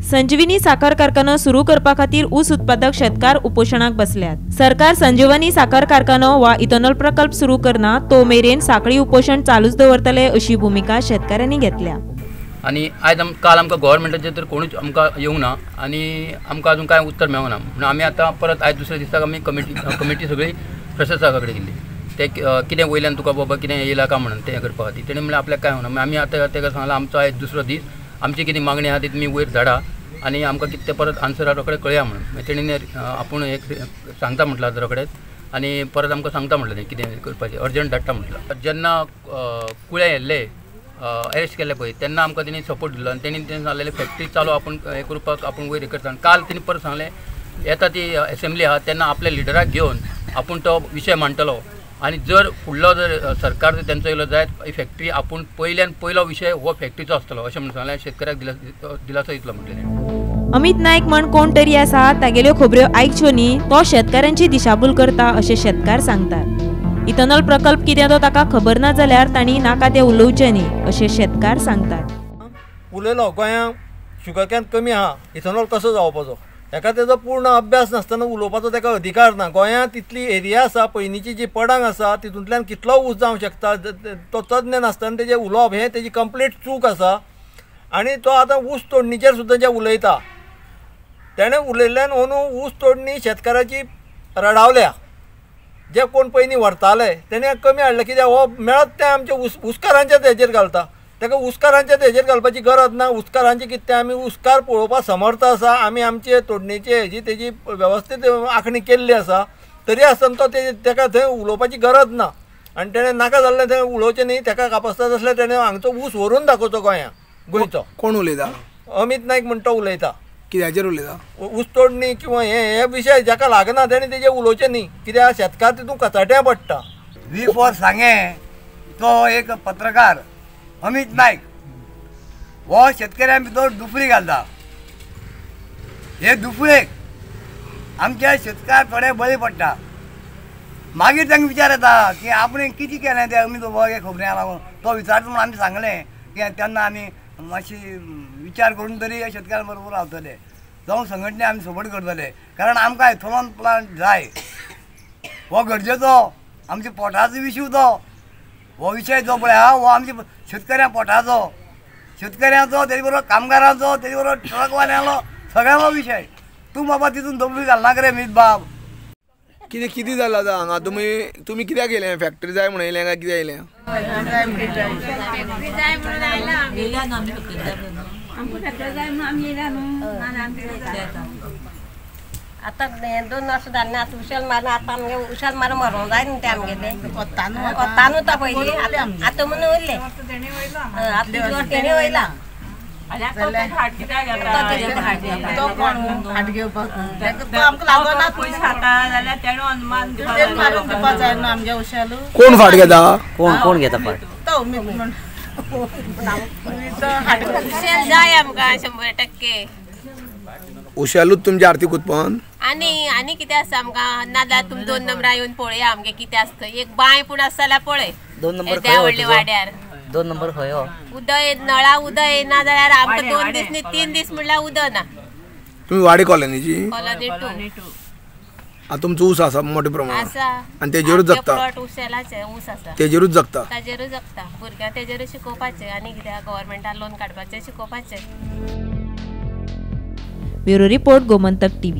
संजीवनी साखर कारखानो सुरू करपा खातीर ऊस उत्पादक शेतकार उपोशणाक बसल्यात. सरकार संजीवनी साखर कारखानो वा इथेनॉल प्रकल्प सुरू करना तो मेरेन साखळी उपोशण चालूच दवरतले अशी भूमिका शेतकारांनी घेतल्या. आनी आयज काल आमकां गव्हर्मेंटाचेर तर कोणूच आमकां येवंक ना आनी आमकां अजून कांय उत्तर मेळना म्हणून आमी आतां परत आयज दुसऱ्या दिसाक आमी कमिटी सगळी प्रशासका कडेन गेल्ली. ते कितें वयल्यान तुका बाबा कितें येयला काय म्हणून तें करपा खातीर तेणें म्हणलें आपल्याक कांय होना. आमी आतां ताका सांगलां आमचो आयज दुसरो दीस, आमची कितें मागणी आहा ती तुमी वयर धाडा आनी आमकां कितें तें परत आन्सर रोखडें कळया म्हणून. मागीर तेणें आपूण एक सांगता म्हटलां रोखडेंच आनी परत आमकां सांगता म्हटलें तें कितें करपाचें अर्जंट धाडटा म्हटलां. जेन्ना कुळ्या येयल्ले अरेस्ट केल्ले पळय तेन्ना आमकां तेणी सपोर्ट दिलो आनी तेणी तें सांगलेलें फॅक्टरी चालू आपूण हें करपाक आपूण वयर करता. काल तेणी परत सांगलें येता ती एसेंब्ली आहा तेन्ना आपल्या लिडराक घेवन आपूण तो विशय मांडटलो आनी जर फुडलो जर सरकार जर तेंचो येयलो जायत ही फॅक्टरी आपूण पयल्यान पयलो विशय हो फॅक्टरीचो आसतलो अशें म्हणून सांगलें. शेतकऱ्याक दिलासो दितलो म्हटलें. अमित नायक म्हण कोण तरी आसा तागेल्यो खबऱ्यो आयकच्यो न्ही, तो शेतकारांची दिशाभूल करता अशें शेतकार सांगतात. इथेनॉल प्रकल्प कितें तो ताका खबर ना जाल्यार तांणी नाका तें उलोवचें न्ही अशें शेतकार सांगतात. उलयलो गोंयांत शुगर can कमी आहा, इथेनॉल कसो जावपाचो हेका तेजो पूर्ण अभ्यास नासतना उलोवपाचो ताका अधिकार ना. गोंयांत इतली एरिया आसा, पयलींची जी पडंग आसा तितूंतल्यान कितलो ऊस जावंक शकता तो तज्ञ नासतना तेजें उलोवप हें तेजी कंप्लीट चूक आसा. आनी तो आतां ऊस तोडणीचेर सुद्दां जें उलयता तेणें उलयल्ल्यान अंदू ऊस तोडणी शेतकाराची रडावल्या. जे कोण पयलीं व्हरताले तेणें कमी हाडलें कित्याक हो मेळत तें आमच्या ऊसकारांच्याच हेजेर घालता. ताका ऊसकारांच्याच हेजेर घालपाची गरज ना. ऊसकारांचे कितें आमी ऊसकार पळोवपाक समर्थ आसा, आमी आमचे तोडणेचे हेजी तेजी वेवस्थीत आंखणी केल्ली आसा, तरी आसतना तो तेका थंय उलोवपाची गरज ना. आनी तेणें नाका जाल्लें थंय उलोवचें न्ही. तेका कापस्ताद आसल्यार तेणें हांगचो ऊस व्हरून दाखोवचो गोंयांत. गोंयचो कोण उलयता? अमित नायक म्हणटा उलयता. कित्याचेर उलयता? ऊस तोडणी किंवा हे विशय जाका लागना तेणें तेजेर उलोवचें न्ही, कित्याक शेतकार तितून कचाट्या पडटा. वी फॉर सांगें तो एक पत्रकार अमित नायक हो शेतकऱ्यां भितर दुफरी घालता. हे दुफरेक आमचे शेतकार थोडे बळी पडटा. मागीर तांकां विचार येता की आपणें कितें केलें तें अमित बाबा हे खबरें लागून तो विचारता म्हणून आमी सांगलें की तेन्ना आमी मातशी विचार करून तरी शेतकारां बरोबर रावतले, जावं संघटने आमी सपोर्ट करतले, कारण आमकां इथेनॉल प्लांट जाय, हो गरजेचो, आमच्या पोटाचो विशय तो, हो विशय जो पळय आहा हो आमच्या शेतकऱ्यां पोटाचो, शेतकऱ्यांचो, तेजे बरोबर कामगारांचो, तेजे बरोबर ट्रकवाल्यांलो, सगळ्यांलो विशय. तूं बाबा तितून दबली घालनाका रे अमित बाब. कितें कितें जालां आतां हांगा? तुमी कित्याक येयलें? फॅक्टरी जाय म्हणून येयलें काय कित्याक येयलें? आतां हें 2 वर्सां जालीं आतां उशेल मारून आतां आमगे उशेल मारून मरोंक जाय न्हू तें आमगेलें वतानू आतां पयलीं आतां म्हणून उरलें आतां तेणें वयलां. कोण फाट घेता? कोण घेता फाट? उशेल जाय आमकां 100%. उशेलूच तुमचें आर्थीक उत्पन्न आनी आनी कितें आसा आमकां? नाजाल्यार तुमी 2 नंबरां येवन पळया आमगे कितें आसता. एक बांय पूण आसा जाल्यार पळय 2 नंबर त्या व्हडल्या वाड्यार 2 नंबर खंय हो उदक नळा उदक येना जाल्यार आमकां 2 दीस न्ही 3 दीस म्हणल्यार उदक ना. तुमी वाडी कॉलनीची? कॉलनी 2. आतां तुमचो ऊस आसा मोठ्या प्रमाणात आसा आनी तेजेरूच जगता? प्लॉट उशेलाचे ऊस आसा, तेजेरूच जगता, ताजेरूच जगता. भुरग्यांक तेजेरूच शिकोवपाचें आनी कित्याक गव्हर्मेंटान लोन काडपाचें शिकोवपाचें. Bureau report, Gomantak TV.